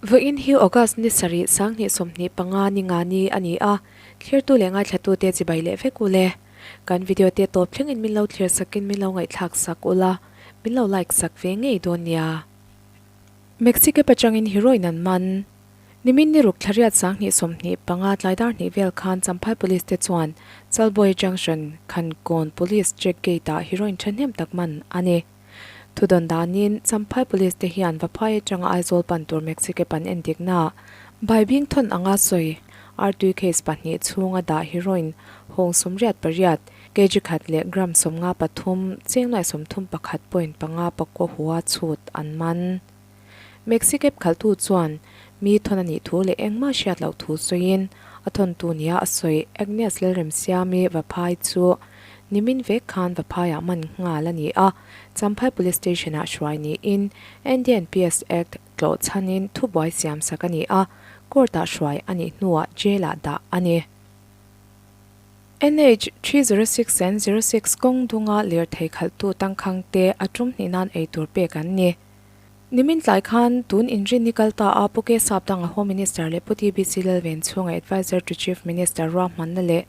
Vawiin hi August ni sarih 2025 ni nga ni a ni a, thlirtu leh ngaithlatute chibai leh vek u le. Kan video te tawp thlengin min lo thlir sakin min lo ngaihthlak sak ula, min lo like sak ve ngei dawn nia. Mexico pachangin heroin an man. Nimin ni ruk thlariat 2025 tlai dar hnih vel khan Champhai Police te chuan Chalbuai Junction, Khankawn Police Check Gate ah heroin thahnem tak man a ni. Thudawn danin Champhai Police te hian Vaphai atanga Aizawl pan tur Mexico pan endikna Baibing thawn anga sawi Artui case pahnih chhunga dah heroin hawng 88, kg khat leh gram 53, cheng nuai 31.5 pakua hua chhut an man. Maxi cab khalhtu chuan mi thawn a nih thu leh engmah hriat loh thu sawiin a thawntu nia a sawi Agnes Lalremsiami Vaphai chu nimin vek khan Vaphaiah man nghal a ni a, Champhai Police Station-ah hruai niin NDNPS Act tlawh chhanin thubuai siam sak a ni a, court-ah hruai a nih hnuah jail-ah dah a ni. NH 306 and 06 kawng dunga lirthei khalhtu tangkhangte a tum hnih nan eitur pek an ni. Nimin tlai khan tun inrin ni kal ta a Pu K Sapdanga Home Minister leh Pu TBC Lalven chhunga Adviser to Chief Minister ruahmanna leh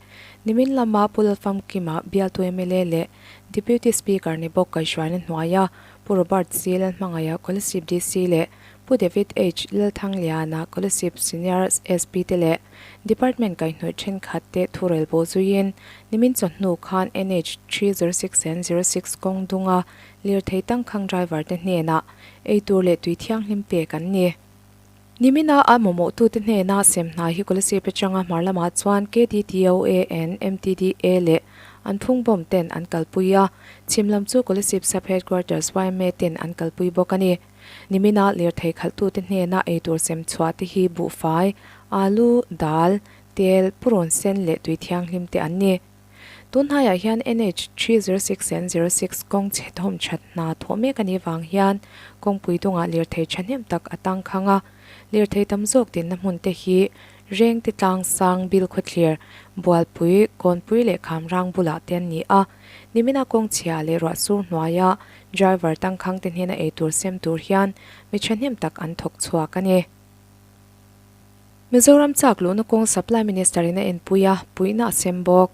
nimin lama Pu Lalfamkima bialtu mla leh Deputy Speaker ni bawk kaihhruaina hnuaia Pu Robert C Lalhmangaia Kolasib DC leh Pu David H Lalthangliana Kolasib Senior SP te leh Department kaihhnawih thenkhat te thurel bawh zuiin nimin chawhnu khan NH 306 and 06 kawng dunga Lirthei tangkhang driver te hnenah eitur leh tui thianghlim pek an ni. Nimina a mamawhtute hnena sem hna hi Kolasib atanga hmar lamah chuan KDTOA and MTDA leh an phung bomb ten an kalpui a, chhim lam chu Kolasib Sub Headquarters yma ten an kalpui bawk a ni. Nimina lirthei khalhtute hnena eitur sem chhuah te hi buhfai, alu, dal, tel, purawn sen leh tui thianghlim te an ni. Tunhnaiah hian NH 306 and 06 kawng chhe thawm that hna thawh mek a nih vang hian kawngpui dungah lirthei thahnem tak a tangkhang a, lirthei tam zawk dinna hmun te hi Rengte tlang sang Bilkhawthlir, Bualpui, Kawnpui leh Khamrang bulah te an ni a. Nimina kawng chhia leh ruahsur hnuaia driver tangkhang te hnena eitur sem tur hian mi thahnem tak an thawk chhuak a ni. Mizoram chak luhna kawng Supply Minister in a enpui a, puihna a sem bawk.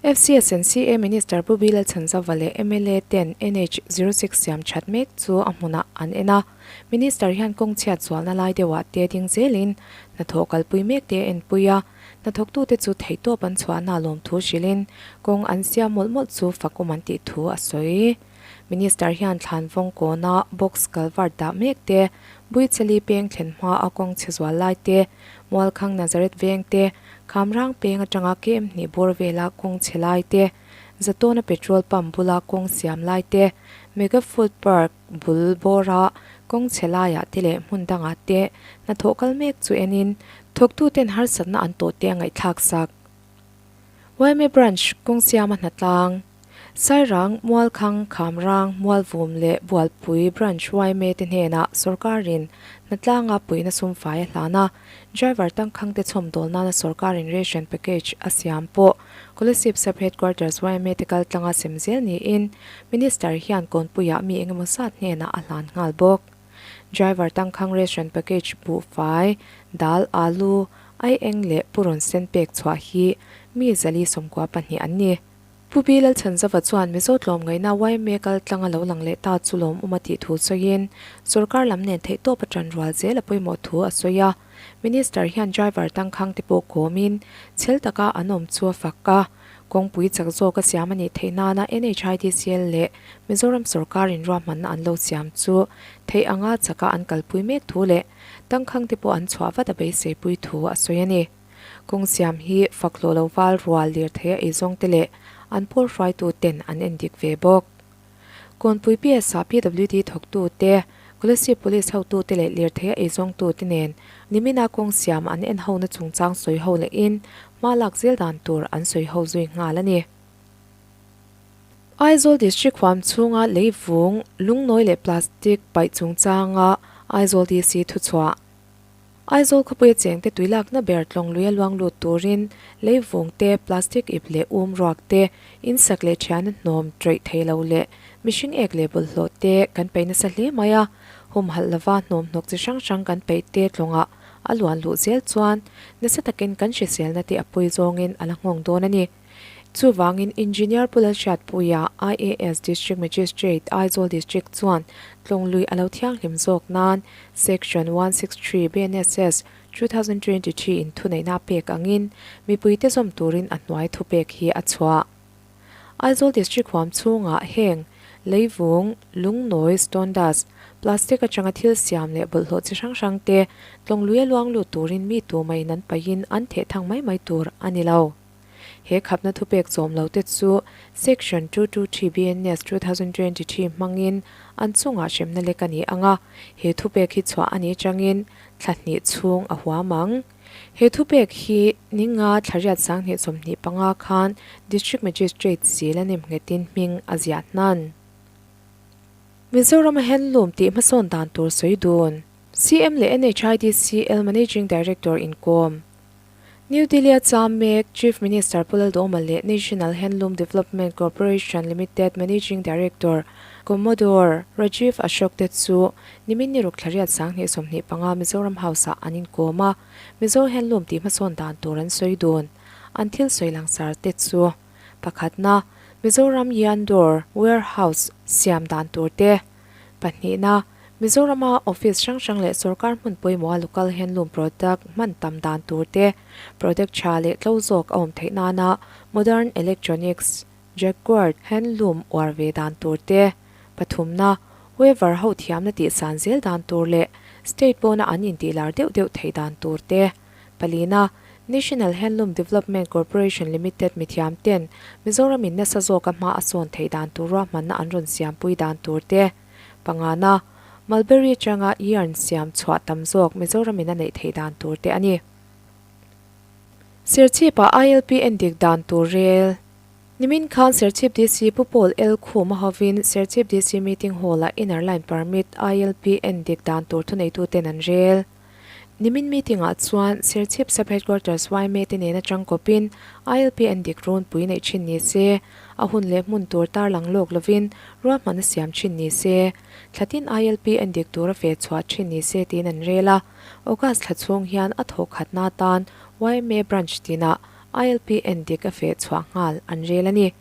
FCSNCA Minister Pu Bilal Chhanzava leh mla ten NH 06 siam that mek chu a hmunah an en a. Minister hian kawng chhiat zualna lai deuhah te ding zelin hnathawh kalpui mek te a enpui a, hnathawktute chu theihtawp an chhuahna lawmthu hrilhin kawng an siam mawlh mawlh chu fakawm an tih thu a sawi. Minister hian thlan vawng kawna box culvert dah mek te, Buichali peng thlen hma a kawng chhe zual lai te, Mualkhang Nazareth veng te, Khamrang peng atanga KM hnih bawr vela kawng chhe lai te, Zatawna petrol pump bula kawng siam lai te, Mega Food Park bul bawra kawng chhe laiah te leh hmun dangah te hnathawh kal mek chu enin thawktuten harsatna an tawh te a ngaihthlak sak. Yma Branch kawng siama hnatlang, Sairang, Mualkhang, Khamrang, Mualvum leh Bualpui Branch yma te hnenah sawrkarin hnatlanga puihna sumfai a hlan a, driver tangkhang te chhawmdawl nana sawrkarin ration package a siam pawh Kolasib Sub Headquarters yma te kaltlanga sem zel niin Minister hian Kawnpuiah mi engemaw zat hnenah a hlan nghal bawk. Driver tangkhang ration package buhfai, dal, alu, ai eng leh purawn sen pek chhuah hi mi zali 92 an ni. Pu Bi Lalchhanzava chuan Mizo tlawmngaihna yma kal tlanga lo lang leh ta chu lawmawm a tih thu sawiin sorkar lam nen theihtawp a tan rual zel a pawimawh thu a sawi a. Minister hian driver tangkhang te pawh kawmin chhel taka an awm chu a fak a. Kawngpui chak zawk a siam a nih theih nana NHIDCL leh Mizoram sorkarin ruahmanna an lo siam chu theih anga chaka an kalpui mek thu leh tangkhang te pawh an chhuah vat a beiseipui thu a sawi a ni. Kawng siam hi fak hlawh lo val rual lirthei a eizawng te leh an pawl hruaitu ten an en dik ve bawk. Kawnpui PS ah PWD thawktu te, Kolasib Police hotu te leh lirthei a eizawngtu te nen nimina kawng siam an en hona chungchang sawi ho lehin hma lak zel dan tur an sawi ho zui nghal a ni. Aizawl District huam chhunga leivung, lungnawi leh plastic paih chungchanga Aizawl DC thuchhuah. Aizawl khawpuia chengte tuilakna ber tlawnglui a luang lut turin leivung te, plastic ip leh um ruak te, insak leh thiana hnawm tawih thei lo leh mihring ek leh bawlhhlawh te kan peih nasa hle mai a. Humhalh lova hnawmhnawk chi hrang hrang kan peih te tlawngah a luan luh zel chuan nasa takin kan hriselna te a pawi zawngin a la nghawng dawn a ni. Chuvangin Engineer Pu Lalhriatpuia, IAS District Magistrate, Aizawl District chuan tlawnglui a lo thianghlim zawk nan Section 163 BNSS 2023 in thuneihna a pek angin mipuite zawm turin a hnuai thupek hi a chhuah. Aizawl District huam chhungah heng leivung, lungnawi, stone dust, plastic atanga thil siam leh bawlhhlawh chi hrang hrang te tlawnglui a luang lut turin mi tumah-in an paihin an theh thang mai mai tur a ni lo. He khapna thupek chawm lo te chu Section 223 BNS 2023 hmangin an chungah hremna lek a ni ang a, he thupek hi chhuah a nih atangin thla hnih chhung a huam ang. He thupek hi ninga thla riat 2025 khan District Magistrate zil a nemnghetin hming a ziah hnan. Mizorama Handloom tih hmasawn dan tur sawi dun. CM leh NHIDCL Managing Director inkawm. New Delhi-a cham mek Chief Minister Pu Laldawma leh National Handloom Development Corporation Limited Managing Director Commodore Rajiv Ashok te chu nimin ni ruk thla riat 2025 Mizoram House-ah an inkawm a, Mizo Handloom tih hmasawn dan tur an sawi dun. An thil sawi langsar te chu pakhatna, Mizoram Yandor Warehouse siam dan tur te, Pahnihna, Mizorama office hrang hrang leh sorkar hmun pawimawha local handloom product hman tam dan tur te, product tha leh tlo zawk a awm theih nana modern electronics, jacquard, handloom uar ve dan tur te. Pathumna, weaver ho thiamna tihsan zel dan tur leh state pawna an intihlar deuh deuh theih dan tur te. Palina, National Handloom Development Corporation Limited mithiam ten Mizoramin nasa zawka hma a sawn theih dan tur ruahmanna an rawn siampui dan tur te. Pangana, Mulberry atanga yarn siam chhuah tam zawk Mizoramin a neih theih dan tur te a ni. Serchhip-ah ILP endik dan tur rel. Nimin khan Serchhip DC Pu Paul L. Khum a hovin Serchhip DC Meeting Hall-ah Inner Line Permit, ILP, endik dan tur thuneituten an rel. Nimin meeting-ah chuan Serchhip Sub-Headquarters yma te nena tangkawpin ILP an dik runpui neih thin ni se, a hun leh hmun tur tarlang lawk lovin ruahman a siam thin ni se, thlatin ILP an dik tura fe chhuah thin ni se tiin an rel a. August thla chhung hian a thawhkhatna atan yma branch tinah ILP en dik a feh chhuah nghal an rel a ni.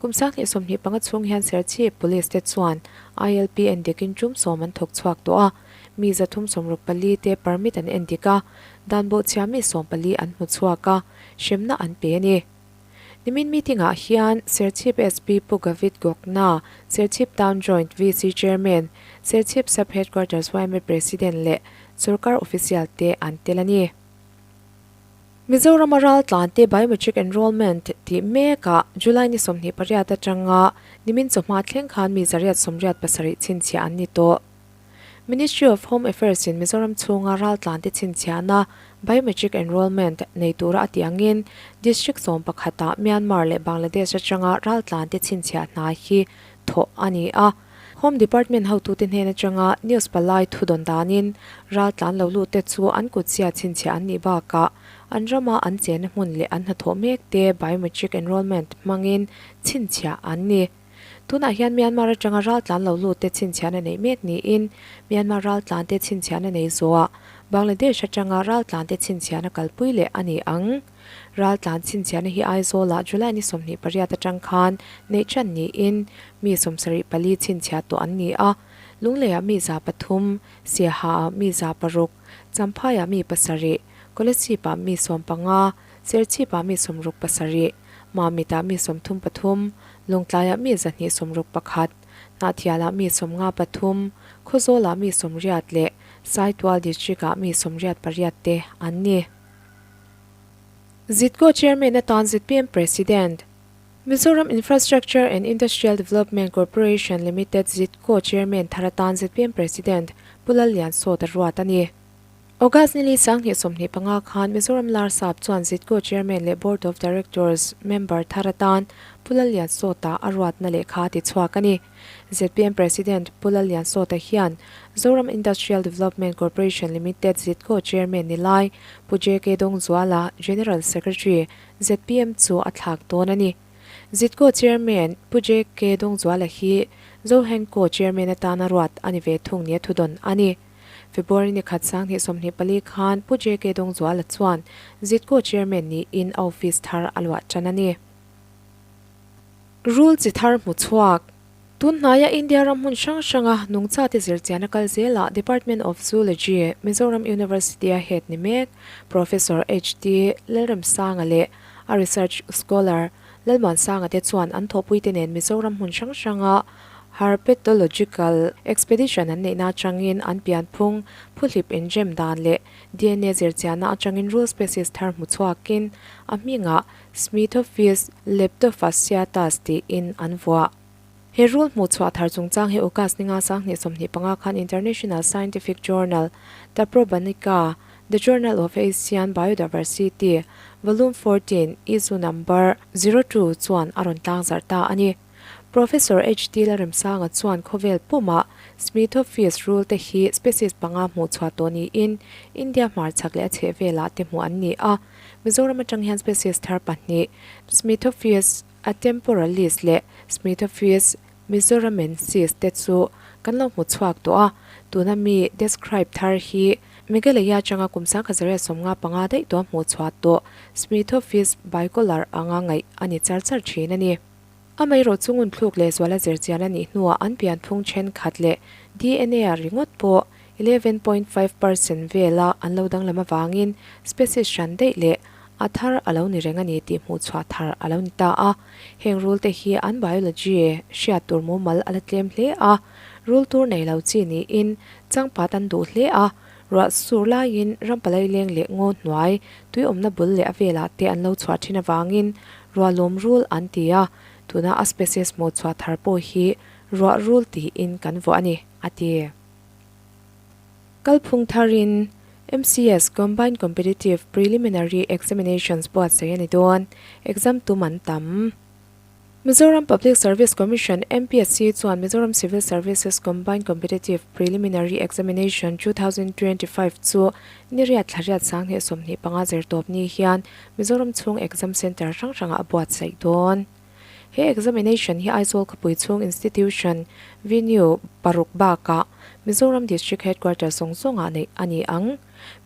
Kum 2025 chhung hian Serchhip Police te chuan ILP en dikin tum sawm an thawk chhuak tawh a. Mi 364 te permit an en dik a, dan bawhchhia mi 14 an hmu chhuak a, hremna an pe a ni. Nimin meeting-ah hian Serchhip SP Pu Gavit Gokna, Serchhip Town Joint VC Chairman, Serchhip Sub Headquarters yma President leh sorkar official te an tel a ni. Mizorama raltlante biometric enrolment tih mekah July ni 28 atanga nimin chawhma thleng khan mi 887 chhinchhiah an ni tawh. Ministry of Home Affairs in Mizoram chhunga raltlante chhinchhiahna biometric enrolment nei tura a tih angin District 11 ah Myanmar leh Bangladesh atanga raltlante chhinchhiah hna hi thawh a ni a. Home Department hotute hnen atanga news palai thu dawn danin raltlan lo lut te chu an kutchhia chhinchhiah an nih bakah an rama an chenna hmun leh an hnathawh mek te biometric enrolment hmangin chhinchhiah an ni. Tunah hian Myanmar atanga raltlan lo lut te chhinchhiahna neih mek niin Myanmar raltlan te chhinchhiahna nei zawhah Bangladesh atanga raltlan te chhinchhiahna kalpui leh a ni ang. Raltlan chhinchhiahna hi Aizawlah July ni 28 atang khan neih tan niin mi 74 chhinchhiah tawh an ni a, Lungleiah mi 300, Siahaah mi 600, Champhaiah mi 7, Kolasib-ah mi 15, Serchhip-ah mi 67, Mamitah mi 33, Lawngtlaiah mi 261, Hnahthialah mi 53, Khawzawlah mi 80 leh Saitual District-ah mi 88 te an ni. Zitco Chairman atan zpm President, Mizoram Infrastructure and Industrial Development Corporation Limited Zitco Chairman thar atan zpm President Pu Lalliansawta ruat a ni. August ni li 2025 khan Mizoram Larsap chuan Zitco Chairman leh Board of Directors member thar atan Pu Lalliansawta a ruatna lehkha a tichhuak a ni. Zpm President Pu Lalliansawta hian Zoram Industrial Development Corporation Limited Zitco Chairman ni lai Pu JK Dawngzuala, General Secretary, zpm chu a thlak dawn a ni. Zitco Chairman Pu JK Dawngzuala hi Zohenco Chairman atana ruat a ni ve thung nia thudawn a ni. February ni khat 2024 khan Pu JK Dawngzuala chuan Zitco Chairman niin a office thar a luah tan a ni. Rul chi thar hmu chhuak. Tun hnaia India ram hmun hrang hranga nungchate zirchian a kal zelah Department of Zoology, Mizoram University-a head ni mek Professor HT Lalremsanga leh a research scholar Lalmuansanga te chuan an thawhpuite nen Mizoram hmun hrang hranga herpetological expedition an neihna atangin an pianphung, phuhlip inrem dan leh DNA zirchianna atangin rul species thar hmu chhuakin a hmingah Smithophis leptofasciatus tiin an vuah. He rul hmuh chhuah thar chungchang hi August ninga 2025 khan International Scientific Journal Taprobanica, The Journal of Asian Biodiversity, Volume 14, Issue Number 02 chuan a rawn tlang zarh ta a ni. Professor HT Lalremsanga chuan khawvel pumah Smithophis rul te hi species panga hmuh chhuah tawh niin India hmarchhak leh a chhehvelah te hmuh an ni a. Mizoram atang hian species thar pahnih Smithophis atemporalis leh Smithophis mizoramensis te chu kan lo hmu chhuak tawh a, tuna mi describe thar hi Meghalaya atanga kum 1955 daih tawh hmuh chhuah tawh Smithophis bicolor anga ngaih a ni char char thin a ni. Amaherawh chu ngunthluk leh zuala zirchian a nih hnuah an pianphung thenkhat leh DNA ah ringawt pawh 11.5% vela an lo danglam avangin species hran daih leh a thar a lo ni reng a ni tih hmuh chhuah thar a lo ni ta a. Heng rul te hi an biology hriat tur mumal a la tlem hle a, rul tur nei lo chi niin changpat an duh hle a, ruah sur laiin rampalai leng leh ngaw hnuai tui awmna bul leh a velah te an lo chhuah thin avangin rualawm rul an ti a, tuna a species hmuh chhuah thar pawh hi ruah rul tiin kan vuah a ni, a ti. Kalphung tharin MCS Combined Competitive Preliminary Examinations buatsaih a ni dawn, exam tum an tam. Mizoram Public Service Commission, MPSC, chuan Mizoram Civil Services Combined Competitive Preliminary Examination 2025 chu ni riat thla riat 2025 zirtawp ni hian Mizoram chhung exam centre hrang hrangah a buatsaih dawn. He examination hi Aizawl khawpui chhung institution, venue, paruk bakah Mizoram District Headquarters zawng zawngah neih a ni ang.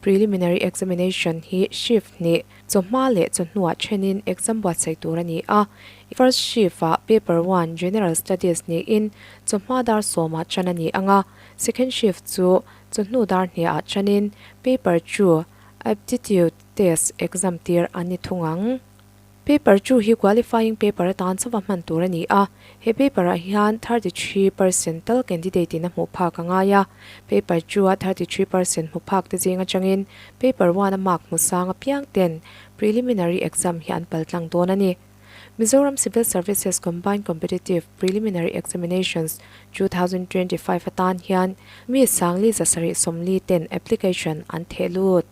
Preliminary examination hi shift hnih, chawhma leh chawhnuah thenin exam buatsaih tur a ni a. First shift-ah Paper one, General Studies niin chawhma dar sawmah tan a ni ang a, second shift chu chawhnu dar hniahah tanin Paper two, Aptitude Test exam tir an ni thung ang. Paper two hi qualifying paper atan chauha hman tur a ni a, he paper ah hian 33% tal candidate in a hmuh phak a ngai a, paper two a 33% hmu phak te zing atangin paper one a mark hmu sang apiang ten preliminary exam hi an pal tlang dawn a ni. Mizoram Civil Services Combined Competitive Preliminary Examinations 2025 atan hian mi 740 ten application an theh lut.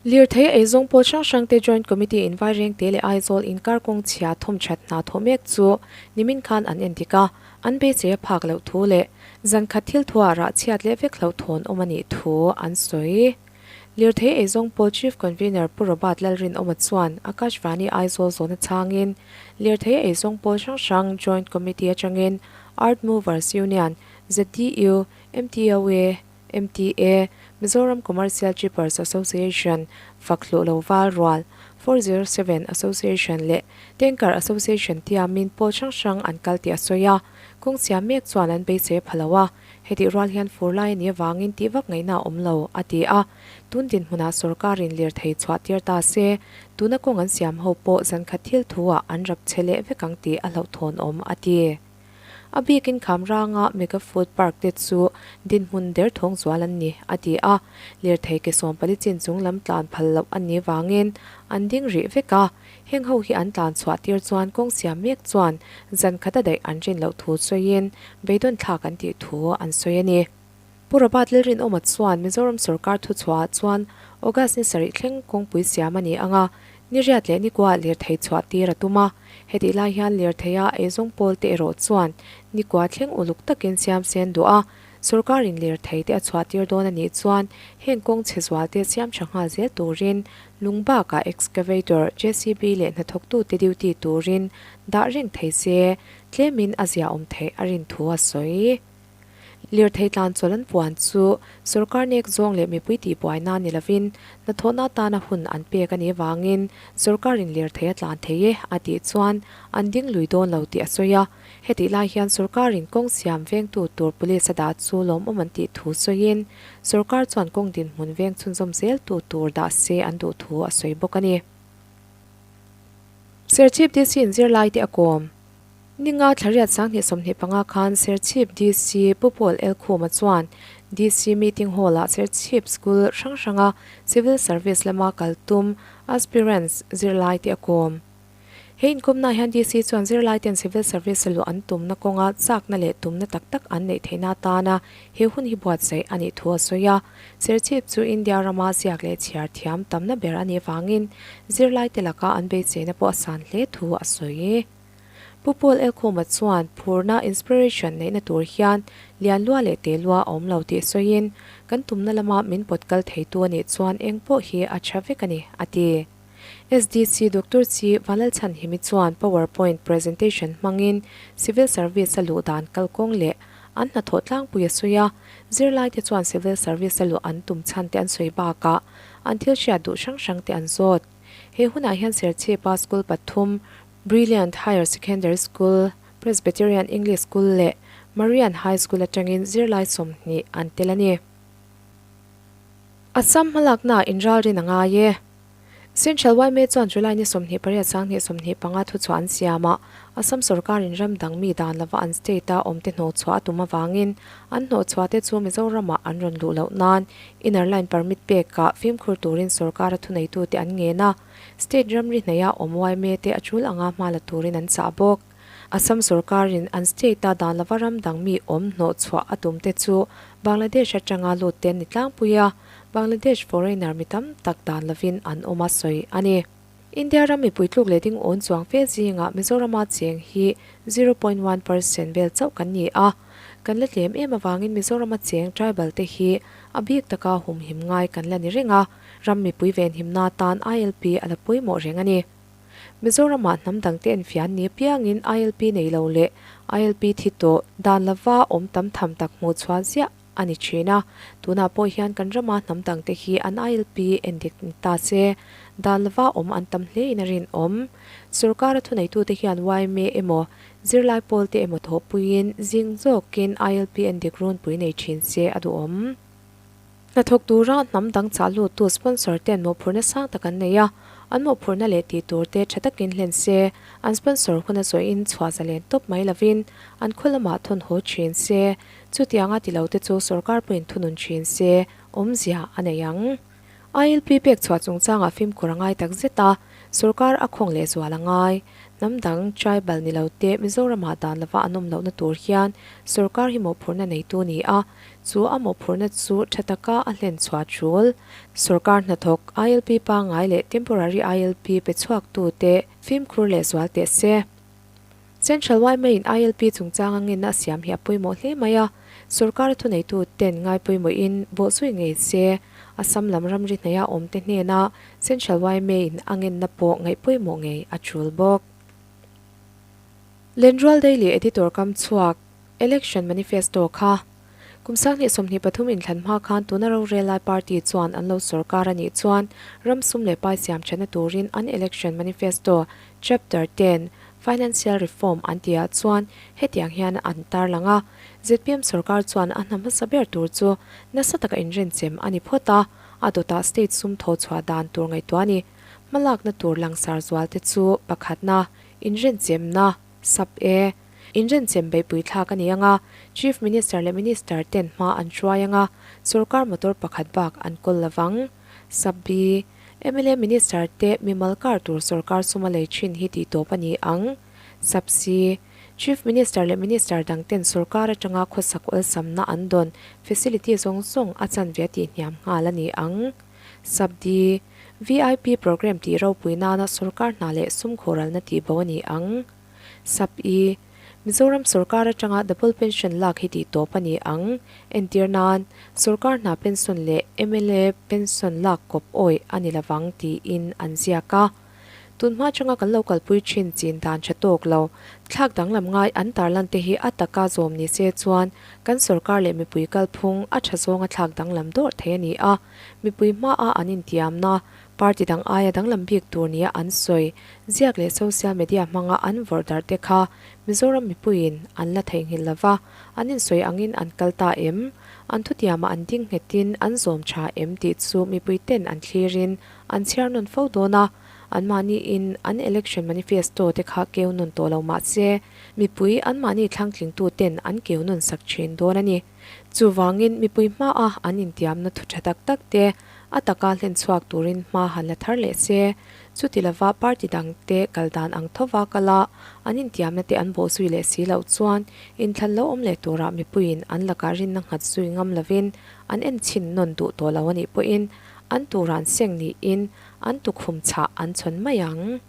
Lirthei eizawng pawl hrang hrang te Joint Committee in Vairengte leh Aizawl inkar kawng chhia thawm that hna thawh mek chu nimin khan an endik a, an beisei a phak loh thu leh zan khat thil thuah rah chhiat leh vek hlauhthawn awm a nih thu an sawi. Lirthei eizawng pawl Chief Convener Pu Robert Lalrinawma chuan Akashvani Aizawl zawhna chhangin Lirthei eizawng pawl hrang hrang Joint Committee atangin Earth Movers Union, ZDU, MTOA, MTA, Mizoram Commercial Trippers Association, fak hluh lo val rual, 407 Association leh Tanker Association tiamin pawl hrang hrang an kal tih a sawi a, kawng siam mek chuan an beisei pha lo a, hetih rual hian fur lai a nih avangin tih vak ngaihna a awm lo, a ti a. Tun dinhmunah sorkarin lirthei chhuah tir ta se, tuna kawng an siam ho pawh zankhat thil thu-ah an rap che leh vek ang tih a hlauhthawn awm, a ti. A bikin Khamranga Mega Food Park te chu dinhmun derthawng zual an ni, a ti a. Lirthei ke sawmpali chin chung lam tlan phal loh an nih vangin an ding rih vek a. Heng ho hi an tlan chhuah tir chuan kawng siam mek chuan zan khat a daih an rin loh thu sawiin beidawn thlak an tih thu an sawi a ni. Pu Robert Lalrinawma chuan Mizoram sorkar thuchhuahah chuan August ni sarih thleng kawngpui siam a ni ang a, ni riat leh ni kuah lirthei chhuah tir a tum a. Hetih lai hian lirtheia eizawng pawl te erawh chuan ni kua thleng uluk takin siam sen duh a, sorkarin lirthei te a chhuah tir dawn a nih chuan heng kawng chhe zual te siam tha nghal zel turin lung bakah excavator, JCB leh hnathawktute duty turin dah reng thei se. tlemin a ziaawm theih a rin thu a sawi. Lirthei tlan chawlh an puan chu sorkar nek zawng leh mipui tihbuai nan ni lovin hnathawhna atana hun an pek a nih avangin sorkarin lirthei a tlan thei e a tih chuan an ding lui dawn lo tih a sawi a. Hetih lai hian sorkarin kawng siam vengtu tur police a dah chu lawmawm an tih thu sawiin sorkar chuan kawng dinhmun veng chhunzawm zeltu tur dah se an duh thu a sawi bawk a ni. Serchhip DC in zirlaite a kawm. Ninga Thlariat 2025 khan Serchhip DC Pu Paul Elkhuma chuan DC Meeting Hall-ah Serchhip School hrang hranga Civil Service lama kal tum aspirants zirlaite a kawm. He inkawmnaah hian DC chuan zirlaite'n Civil Service a luh an tumna kawnga chakna leh tumna tak tak an neih theihna atana he hun hi buatsaih a nih thu a sawi a. Serchhip chu India rama ziak leh chhiar thiam tamna ber a nih avangin zirlaite laka an beiseina pawh a san hle thu a sawi. Pu Paul Elkhuma chuan phurna, inspiration, neihna tur hian lian lua leh te lua a awm lo tih sawiin, Kan tumna lama min pawt kal theitu a nih chuan eng pawh hi a tha vek a ni, a ti. SDC Doctor Chi Vanlalchhanhimi chuan power point presentation hmangin Civil Service a luh dan kalkawng leh an hnathawh tlangpui a sawi a, zirlaite chuan Civil Service a luh an tum chhan te an sawi bakah an thil hriat duh hrang hrang te an zawt. He hunah hian Serchhipa School pathum, Brilliant Higher Secondary School, Presbyterian English School leh Marian High School atangin zirlai 20 an tel a ni. Assam hmalaknaah inralrin a ngai e. Central yma chuan July ni 28 2025 thuchhuah an siam a, Assam sorkarin ram dang mi dan lova an state-a awmte hnawhchhuah a tum avangin an hnawhchhuahte chu Mizoramah an rawn luh loh nan Inner Line Permit pekah fimkhur turin sorkara thuneitute an ngen a. State ramri hnaia awm yma te a tul anga hma la turin an chah bawk. Assam sorkarin an state-a dan lova ram dang mi awm hnawh chhuah a tum te chu Bangladesh atanga lut te an ni tlangpui a, Bangladesh foreigner mi tam tak dan lovin an awm a sawi a ni. India ram mipui tluk leh ding awn chuang fe zingah Mizorama cheng hi 0.1% vel chauh kan ni a, kan la tlem em avangin Mizorama cheng tribal te hi a bik taka humhim ngai kan la ni reng a. Ram mipui venhimna atan ILP a la pawimawh reng a ni. Mizoramah hnam dangte enfiah an ni apiangin ILP nei lo leh ILP thi tawh dan lova awm tam tham tak hmuh chhuah ziah a ni thin a. Tunah pawh hian kan rama hnam dangte hi an ILP endik ni ta se, dan lova awm an tam hlein a rinawm. Sorkara thuneitute hian yma emaw, zirlai pawlte emaw thawhpuiin zing zawkin ILP endik runpui nei thin se a duhawm. Hnathawk tura hnam dang chah luttu sponsor ten mawhphurhna sang tak an nei a, an mawhphurhna leh tih tur te tha takin hlen se, an sponsor huna zawhin chhuah zalen tawp mai lovin an khaw lamah thawn haw thin se, chutianga ti lo te chu sorkar pawhin thunun thin se, awmzia a nei ang. ILP pek chhuah chungchangah fimkhur a ngai tak zet a, sorkar a khawng leh zual a ngai. Hnam dang, tribal ni lo te Mizoramah dan lova an awm lohna tur hian sorkar hi mawhphurhna neitu ni a, Chu a mawhphurhna chu tha taka a hlen chhuah tul. Sorkar hnathawk, ILP pangngai leh temporary ILP pe chhuaktute fimkhur leh zual teh se. Central yma in ILP chungchanga ngenna a siam hi a pawimawh hle mai a, sorkar thuneituten ngai pawimawhin bawhzui ngei se, Assam lam ramri hnaia awmte hnena Central yma in a ngenna pawh ngaih pawimawh ngei a tul bawk. Lenrual Daily Editor kam chhuak. Election Manifesto kha kum 2023 inthlan hma khan tuna rorel lai party chuan an lo sorkar a nih chuan ram sum leh pai siam thatna turin an Election Manifesto Chapter 10 Financial Reform an tihah chuan hetiang hian an tarlang a, zpm sorkar chuan a hna hmasa ber tur chu nasa taka inrenchem a ni phawt a, a dawtah state sum thaw chhuah dan tur ngaihtuah a ni. Hmalakna tur langsar zualte chu pakhatna, inrenchemna, Sub E. Inrenchem beihpui thlak a ni ang a, Chief Minister leh Minister ten hma an hruai ang a, sorkar motor pakhat bak an kawl lo vang. Sub B. Mla Minister te mimal kar tur sorkar suma lei thin hi tih tawp a ni ang. Sub C. Chief Minister leh Minister dang ten sorkar atanga khawsak awlsamna an dawn facility zawng zawng a chanve a tihhniam nghal a ni ang. Sub D. VIP program tih ropui nana sorkar hna leh sum khawralna tih bo a ni ang. Sub E. Mizoram sorkar atanga double pension lak hi tih tawp a ni ang. Entir nan, sorkar hna pension leh mla pension lak kawp awih a ni lovang tiin an ziak a. Tunhma atanga kan lo kalpui thin chin dan tha tawk lo, thlak danglam ngai an tarlan te hi a taka zawm ni se chuan kan sorkar leh mipui kalphung a tha zawnga thlak danglam dawrh thei a ni a. Mipui hmaa an intiamna, party dang aia danglam bik tur nia an sawi, ziak leh social media hmanga an vawrh darh te kha Mizoram mipuiin an la theihnghilh lova, an insawi angin an kal ta em? An thutiamah an ding nghetin an zawm tha em tih chu mipuiten an thlirin an chhiar nawn fo dawn a, anmahniin an election manifesto te kha keu nawn tawh lo mah se, mipui anmahni thlangtlingtuten an keu nawn sak thin dawn a ni. Chuvangin mipui hmaa an intiamna thu tha tak tak te a taka hlen chhuak turin hma han la thar leh se, chuti lova party dangte kal dan ang thova kala an intiamna te an bawh zui leh si loh chuan inthlan lo awm leh turah mipuiin an lakah rinna nghat zui ngam lovin an enchhin nawn duh tawh lo a nih pawhin an tur an seng niin an tukhum chhah an chhawn mai ang.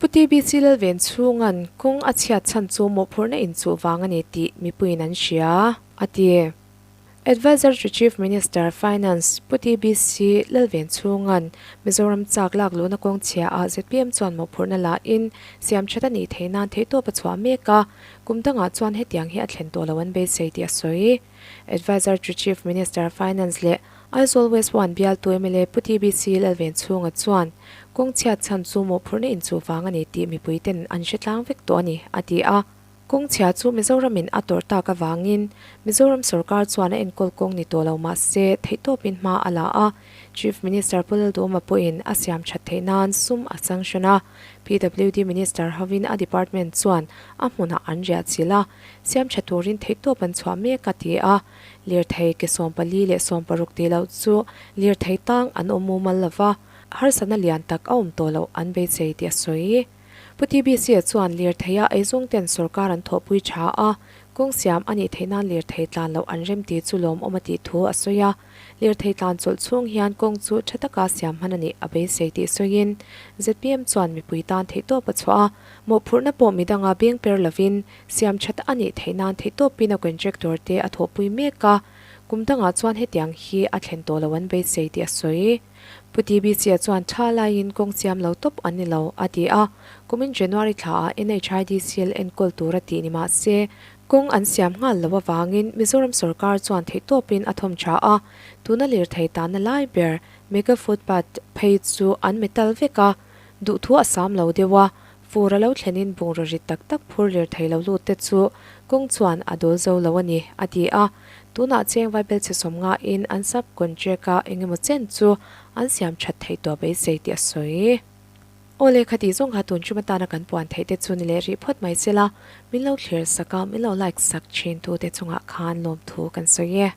Pu TBC Lalven chhunga'n kawng a chhiat chhan chu mawhphurhna inchuh vang a ni tih mipuiin an hria, a ti. Adviser to Chief Minister, Finance, Pu TBC Lalven chhunga'n Mizoram chak lak luhna kawng chhia ah zpm chuan mawhphurhna la in siam that a nih theih nan theihtawp a chhuah mek a, kum dangah chuan hetiang hi a thlen tawh lo an beisei tih a sawi. Adviser to Chief Minister, Finance leh Aizawl West One bialtu mla Pu TBC Lalvenchhunga chuan kawng chhiat chhan chu mawhphurhna inchuh vang a ni tih mipui ten an hre tlang vek tawh a ni, a ti a. Kawng chhia chu Mizoramin a tawrh tak avangin Mizoram sorkar chuan a enkawl kawng ni tawh lo mah se theihtawpin hma a la a. Chief Minister Pu Lalduhoma pawhin a siam that theih nan sum a sanction a. PWD Minister hovin a department chuan a hmunah an riah chilh a, siam tha turin theihtawp an chhuah mek a ti a. Lirthei ke 14 leh 60 tih loh chu lirthei tang an awm mumal lo va, harsatna lian tak a awm tawh loh an beisei tih a sawi. Pu TBC-a chuan lirtheia eizawngten sorkar an thawhpui tha a, kawng siam a nih theih nan lirthei tlan loh an rem tih chu lawmawm a tih thu a sawi a. Lirthei tlan chawlh chhung hian kawng chu tha taka siam hman a nih a beisei tih sawiin zpm chuan mipui tan theihtawp a chhuah a, mawhphurhna pawh midanga beng per lovin Siam that a nih theih nan theihtawpin a contractor te a thawhpui mek a, kum dangah chuan hetiang hi a thlen tawh lo an beisei tih a sawi. Pu TBC-a chuan tha laiin kawng siam lo tawp an ni lo, a ti a. Kumin January thlaah NHIDCL enkawl tur a tih ni mah se, kawng an siam nghal lo avangin Mizoram sorkar chuan theihtawpin a thawm tha a, tuna lirthei tanna lai ber Mega Footpath phei chu an metal vek a, duhthu a sam lo deuh a, Fur a lo thlenin bungraw rit tak tak phur lir thei lo lut te chu kawng chuan a dawl zo lo a ni, a ti a. Tunah cheng vaibelchhe sawmngain an sub contract a eng emaw chen chu an siam that theih tawh beisei tih a sawi. Aw le, khati zawng kha tun tum atana kan puan theih te chu ni leh rih phawt mai se la, min lo thlir sak a, min lo like sak thin tu te chungah khan lawmthu kan sawi e.